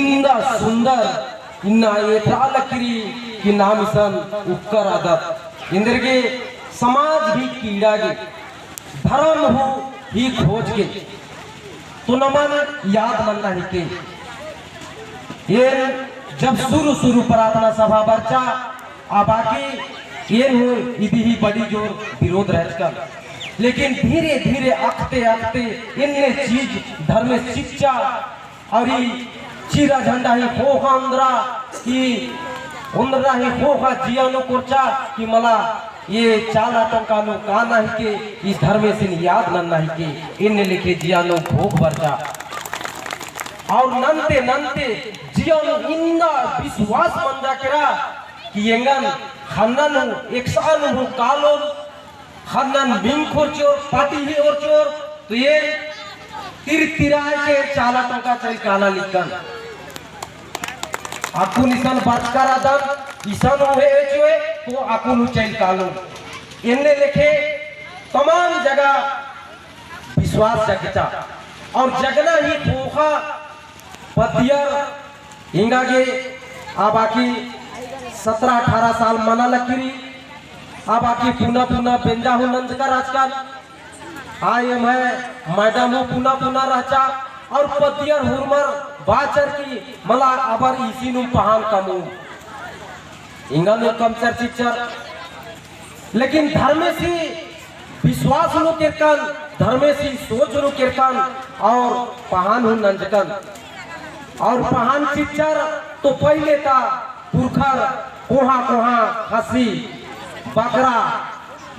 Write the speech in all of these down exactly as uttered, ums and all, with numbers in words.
इन्ना सुन्दर, इन्ना एथरा लगी रई कि नाम इसन उक्कर आदत। एन्देरगे समाज ही कीड़ा गे, धरम हूँ ही खोज गे, तो नमन याद नन्ना हिके। एन जब शुरू शुरू प्रार्थना सभा बरचा, आ बाकी एन हूँ इदी ही बड़ी जोर विरोध रहचकन। लेकिन धीरे धीरे अखते अखते एन्ने चीज धर्मेस चिच्चा, और ई चीरा झंडा ही ख़ोख़ा ओन्द्रा, ई ओन्द्रा ही ख़ोख़ा जिया नू कोरचा कि मला ए चाला टोंका नू काना हिके, ई धर्मेसिन याद नन्ना हिके, एन्ने लेखे जिया नू ख़ोख़ बरचा। और नन्ते नन्ते जिया नू इन्ना विश्वास मंजा केरा कि एंगन ख़न्ना नू एकसआ नू हूँ कालोन, ख़न्नन मिंग खोरचोर, पाटी ही ओरचोर, तो एन तिरतिराय के चाला टोंका चइल काना लिक्कन। अक्कुन इसन बरचका रअदन, इसन उहे एचोय, तो अक्कुन हूँ चइल कालोन। एन्ने लेखे तमाम जगह विश्वास जगचा। और जगना ही ख़ोख़ा पद्दियर एंगा गे आ बाकी सत्रह अठारह साल मना लगी रई। आ बाकी पुना पुना बेंजा हूँ नंजका रहचकन। आ एम्है मैडम हूँ पुना पुना रहचा और पद्दियर हुरमर बाचर की मला अबर ईसी नू पहान कमू। एंगा नू कमचर चिच्चर। लेकिन धर्मेसी विश्वास नू केरकन, धर्मेसी सोच नू केरकन और पहान हूँ नंजकन। और पहान चिच्चर तो पहिले ता पुरखर कोहाँ कोहाँ खसी, बकरा,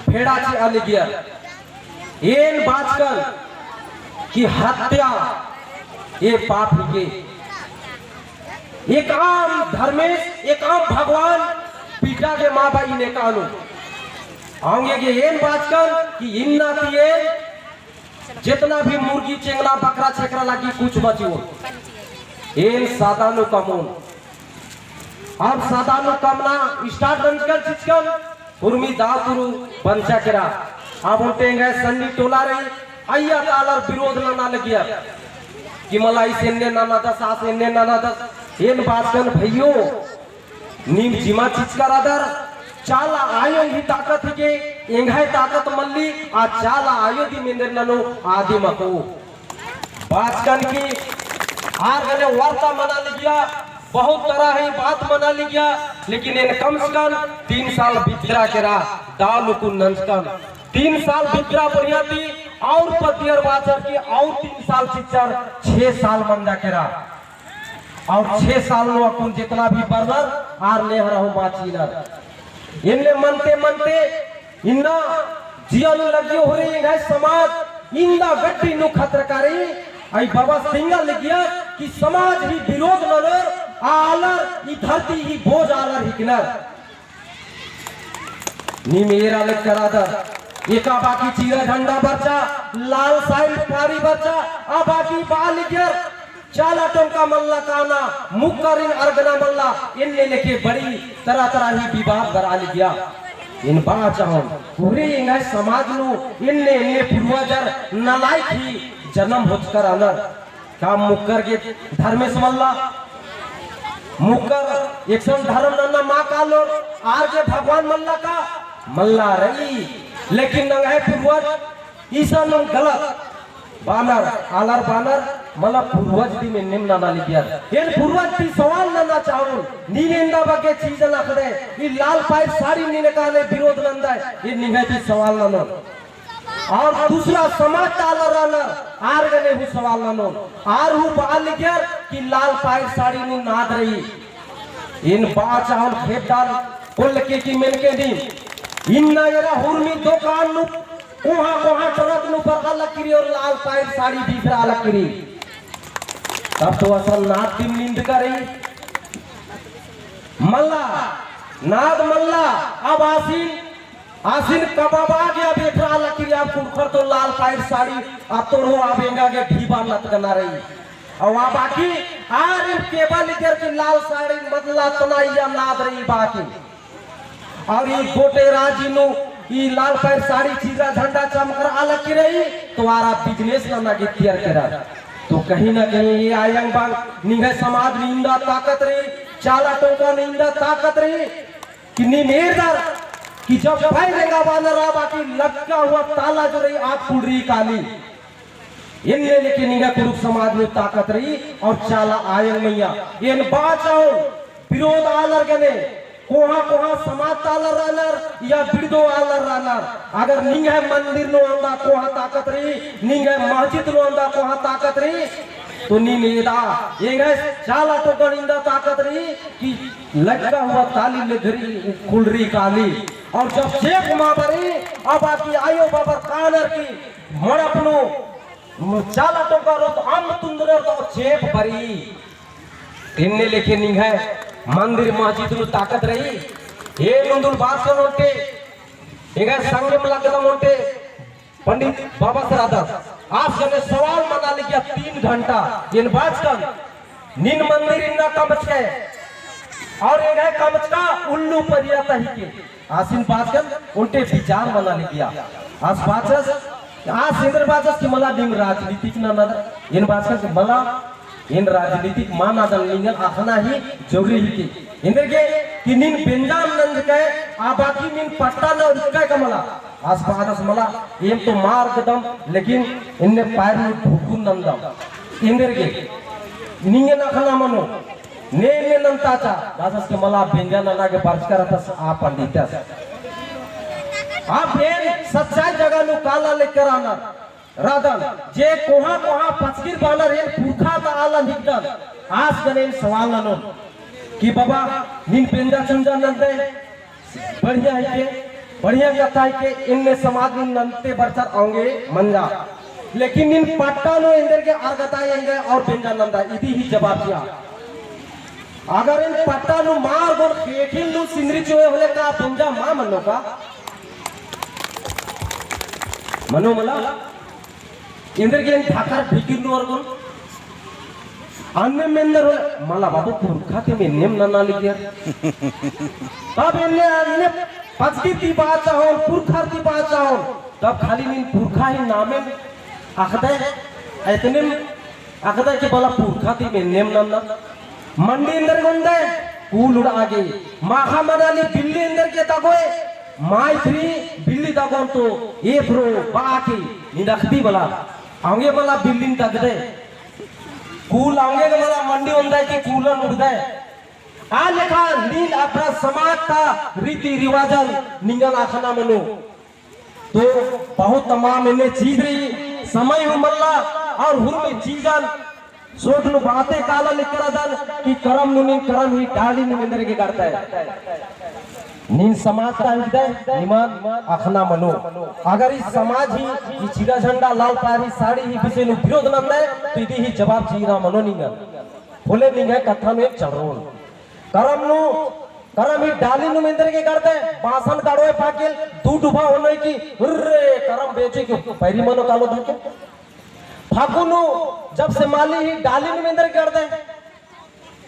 भेड़ा चिआ लगियर। एन बाचकन कि हत्या ए पाप हिके। एकअम धर्मेस, एकअम भगवान पीटा गे मा बई नेकानो। औंगे गे एन बाचकन कि इन्ना ती एन जेतना भी मुर्गी, चेंगना, बकरा, छेकरा लगी कुछ बचोन। एन सादा नू कमोन। अब सादा नू कमना start नंजकन चिच्चकन, उर्मी दाव तुरु बंचा केरा। अब ओन्टे एंग्है सन्नी टोला रई, अइय्या ता आलर विरोध नना लगियर। कि मला ईस एन्ने ननादस, आस एन्ने ननादस। एन बाचकन भइयो, नीम जिमा चिचका रअदर, चाला आयो ही ताकत हिके, एंग्है ताकत मल्ली, आ चाला आयो दिम एन्देर ननो आदिम अख़ो। बाचकन की आर गने वार्ता मना लगिया, बहुत तरह ही बात मना लगिया, लेकिन एन कम से कम तीन साल बितरा केरा, दाव लुकुन नंजकन। तीन साल बितरा बढ़िया ती, और पद्दियर बाचर की और तीन साल चिच्चर, छह साल मंजा केरा। और छह साल नू अक्कुन जेतना भी बरनर, आर नेहरा हूँ बाचिनर। एन्ने मनते मनते इन्ना जिया नू लग्गी हुरी एंग्है समाज इन्ना गट्टी नू खतरकारी, अई बबस तिंगा लगिया कि समाज ही विरोध ननोर, आ आलर ई धरती ही बोझ आलर हिकनर। नीम एरा लेक्कर रअदर, एका बाकी चीरा झंडा बरचा, लाल साड़ी साड़ी बरचा, आ बाकी बआ लगियर, चाला टोंका मल्ला काना, मुक्करिन अरगना मल्ला, एन्ने लेखे बड़ी तरह तरह ही विवाद बरआ लगिया। एन बआ चाहोन, पूरे एंग्है समाज नू एन्ने एन्ने पूर्वजर नलायक ही जन्म होचकर रअनर। का मुक्कर गे धर्मेस मल्ला? मुक्कर एकसन धर्म नन्ना मा कालोर, आर गे भगवान मल्ला का? मल्ला रई। लेकिन नंग्है पूर्वज इसन गलत बअनर, आलर बअनर, मला पूर्वज दिम एन्नेम नना लगियर। एन पूर्वज ती सवाल नना चाहोन, नीन एन्दा बग्गे चीजन अख़दय, ई लाल पाइर साड़ी नीन काने विरोध नंदय, एन निंग्है ती सवाल ननोन। और दूसरा समाज ता आलर रअनर, आर गने हूँ सवाल ननोन। आर हूँ बआ लगियर कि लाल पाइर साड़ी नू नाद रई। एन बआ चाहोन खेदान कोल्लके की मेनके नीम। इन्ना एरा हुरमी दोकान नू कोहाँ कोहाँ ट्रक नू बरआ लगी रई और लाल पाइर साड़ी बिखरआ लगी रई। तब तो असल नाद दिम निंदका रई। मल्ला, नाद मल्ला, अब आसिन आसिन कबाबा गे अब एथरा लगी रई, अब कुँड़ुख़र तो लाल पाइर साड़ी अतोर हो, अब एंगा गे ढीबा नतकना रई। अउ आ बाकी आर केबा लगियर कि लाल साड़ी मल्ला तना इया नाद रई बाकी। और ई गोटे राजी नू ई लाल पाइर साड़ी चीरा झंडा चमकरआ लगी रई, तो आर आ business नना गे तियर केरर। तो कहीं ना कहीं ये आयंग बांग निंग्है समाज नू इन्दा ताकत रई, चाला टोंका नू इन्दा ताकत रई, कि नीम एरदर कि जब पै लेंगा बानर आ बाकी लग्गा हुआ ताला जो रई आ कुड़री काली। एन्ने लेके निंग्है कुँड़ुख़ समाज नू ताकत रई और चाला आयंग मइय्याँ। एन बाचौन विरोध आलर गने, कोहाँ कोहाँ समाज ता आलर रअनर या बिड़दो आलर रअनर, अगर निंग्है मंदिर नू अन्दा कोहाँ ताकत रई, निंग्है मस्जिद नू अन्दा कोहाँ ताकत रई, तो नीन एदा, एंग्है चाला टोंका नू इन्दा ताकत रई कि लग्गा हुआ ताली लेखरी कुड़री काली। और जब चेंप मा बरई, अब आकी आयो बाबर कानर की मड़प नू चाला टोंका रओ तो अम्म तुन्दनर तो चेंप बरई। एन्ने लेखे निंग्है मंदिर मस्जिद नू ताकत रई। एन उन्दुल बाचकन ओन्टे, एंग्है संगेम लगदम ओन्टे, पंडित बाबस रअदस। आस गने सवाल मना लगिया तीन घंटा। एन बाचकन, नीन मंदिर इन्ना कमचकय, और एंग्है कमचका उल्लू परिया ता हिके। आसिन बाचकन ओन्टे विचार मना लगिया। आस बाचस, आस एन्देर बाचस कि मला नीम राजनीतिक ननदर। एन बाचकन कि मला एन राजनीतिक मा नन्दन, निंगन अख़ना ही जरूरी हिके। एन्देरगे कि नीन बेंजा नंजकय, आ बाकी नीन पट्टा नू उक्कय का मला। आस बाचस मला, एम तो मा अरगदम, लेकिन एन्ने पैर नू ढुकुन नन्दम। एन्देरगे निंगन अख़ना मनो, ने एन्ने नन्ताचा, बाचस कि मला बेंजा नना गे बरचका रअदस आ पंडितस। अब एन सच्चाई जगह नू काला लेकर आना रअदन, जे कोहाँ कोहाँ पचगिर बानर एन पुरखा ता आलन हिकदन, आस गने एन सवाल ननोन कि बाबा, नीन बेंजा चुंजा नन्दय, बढ़िया हिके, बढ़िया कत्था हिके, एन्ने समाज नू नन्ते बरचर औंगे मंजा। लेकिन नीन पट्टा नू एन्देरगे अरगदय एंग्है और बेंजा नन्दय, इदी ही जवाब चिआ। अगर एन पट्टा नू मा अरगोन, ख़ेख़ेल नू सिंदरी चिओय होले का बेंजा मा मनो का? मनो मला? एन्देरगे एन ढाकर ढिकिर नू अरगोन। अन्ने मेन्दर होले, मला बाबू पुरखा ती एन्नेम नना लगिया। तब एन्ने, अन्ने पचगिर ती बाचा होन, पुरखर ती बाचा होन, तब खाली नीन पुरखा ही नामेम अख़दय, एतनेम अख़दय कि मला पुरखा ती एन्नेम नन्ना। मंडी एन्देरगे ओन्दय, कूल उड़आ गे। माख़ा मनाली बिल्ली एन्देरगे दगोय, माई थ्री बिल्ली दगोन तो एथरो बाकी निंदखदी मला। औंगे मला बिल्लिन दगदय। कूल औंगे गे मला मंडी ओन्दय कि कूलन उड़दय। आ लेखा नीन अपना समाज ता रीति रिवाजन निंगन अख़ना मनो। तो बहुत तमाम एन्ने चीज रई, समय हूँ मल्ला और हुरमी चीजन सोच नू बाते काला लेकर अदन कि करम नू नीन करम ही डाली नू एन्देरगे गड़दय। नीन समाज ता हिकदय, निमन अख़ना मनो। अगर ई समाज ही, ई चीरा झंडा, लाल पारी साड़ी ही विषय नू विरोध नन्दय, तो इदी ही जवाब चीरा मनो निंगन। होले निंग्है कत्था नू एक चढ़रोन। करम नू, करम ही डाली नू एन्देरगे गड़दय, बासन गड़ोय पाकेल, दू डुबा ओनोय की, हुर्रे, करम बेचोय की, पैरी मनो कालो धाकेल। फागु नू जब से माली ही डाली नू एन्देरगे गड़दय,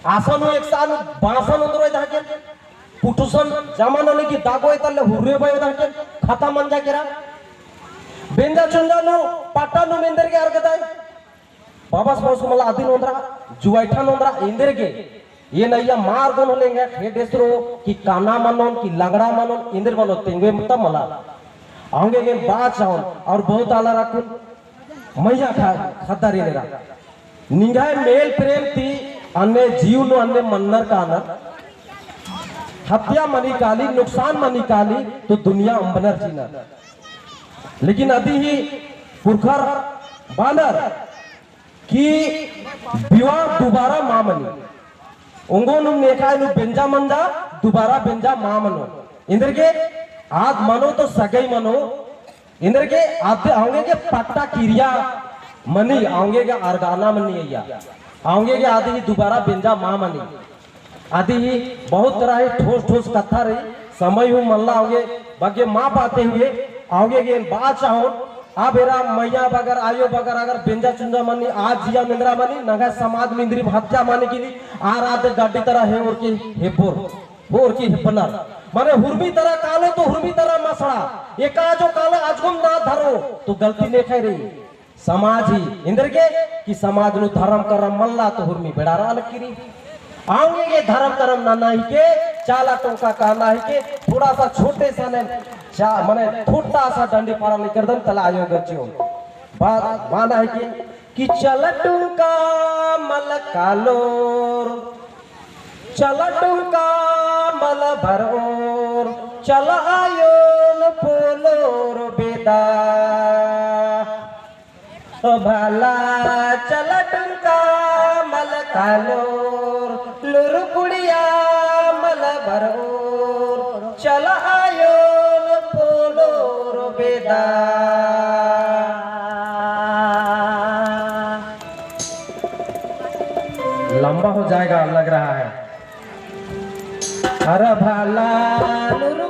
आसन नू एकसन बासन ओन्दरोय धाकेल, पुटुसन जमा ननोय की दागोय तले हुर्रे बयो धाकेल, खतम मंजा केरा। बेंजा चुंजा नू पट्टा नू एन्देरगे अरगदय, बाबस बाबस मला अदिन ओन्दरा, जुआइठन ओन्दरा, एन्देरगे। एन अइय्या मा अरगोन होले एंग्है खेड्ड एसरो कि काना मनोन, कि लंगड़ा मनोन, एन्देर मनोन, तेंगोय मत्ता मला। औंगे गे एन बाचौन, और बहुत आलर अक्कुन मइय्याँ ख़द्दर एन्देरा। निंग्है मेल प्रेम ती अन्ने जीव नू अन्ने मन्नर कानर। हत्या मनी काली, नुकसान मनी काली, तो दुनिया अम्बनर चिअनर। लेकिन अदी ही पुरखर बानर कि विवाह दुबारा मा मनी। ओंगो नुम नेखा नू बेंजा मंजा, दुबारा बेंजा मा मनो। एन्देरगे आद मनो तो सगई मनो। एन्देरगे आद औंगे गे पट्टा किरिया मनी, औंगे गे अरगाना मनी अइय्या। औंगे गे आद ही दुबारा बेंजा मा मनी। अदी ही बहुत तरह ही ठोस ठोस कत्था रई, समय हूँ मल्ला औंगे बग्गे मा पाते हुए, औंगे गे एन बाचौन, अब एरा मइय्याँ बगर, आयो बगर, अगर बेंजा चुंजा मनी, आद जिया मेंदरा मनी, नंग्है समाज नू इन्द्रिम हत्या मनी किली, आर आद गड्डी तरा हे ओरकी हेब्बोर, हो ओरकी हेब्बनर। माने हुरमी तरा कालो तो हुरमी तरा मसड़ा, एका जो कालो अजगुम ना धरो, तो गलती नेखय रई। समाज ही एन्देरगे कि समाज नू धरम करम मल्ला तो हुरमी बेड़ा रआ लगी रई। औंगे गे धरम करम नना हिके, चाला टोंका काना हिके, थोड़ा सा छोटे सा ने चा-, मने छोटा सा डंडी पाड़ा लेकर दन तला आयो गच्यो। बा-, माना हिके कि चला टोंका मल कालोर, चला टोंका मल बरओर, चला आयोन पोलोर बेदा। ओ भला चला टोंका मल कालोर, लुरु कुड़िया मल बरओर, चला आयोन पोलोर बेदा। लंबा हो जाएगा, लग रहा है। अरे भला लुरु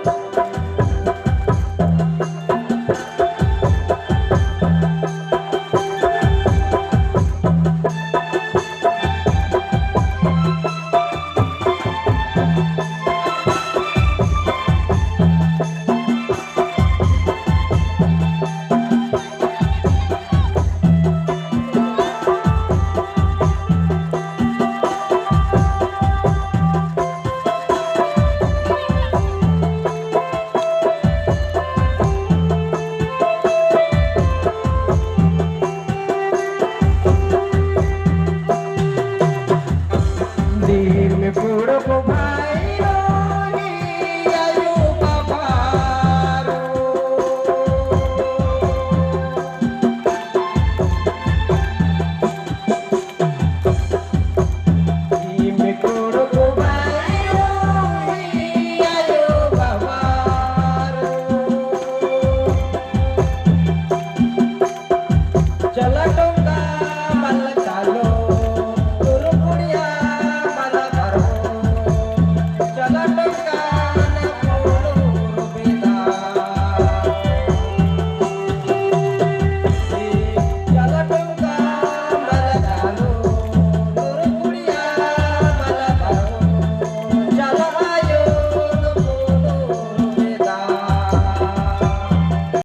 नीम कुड़ुक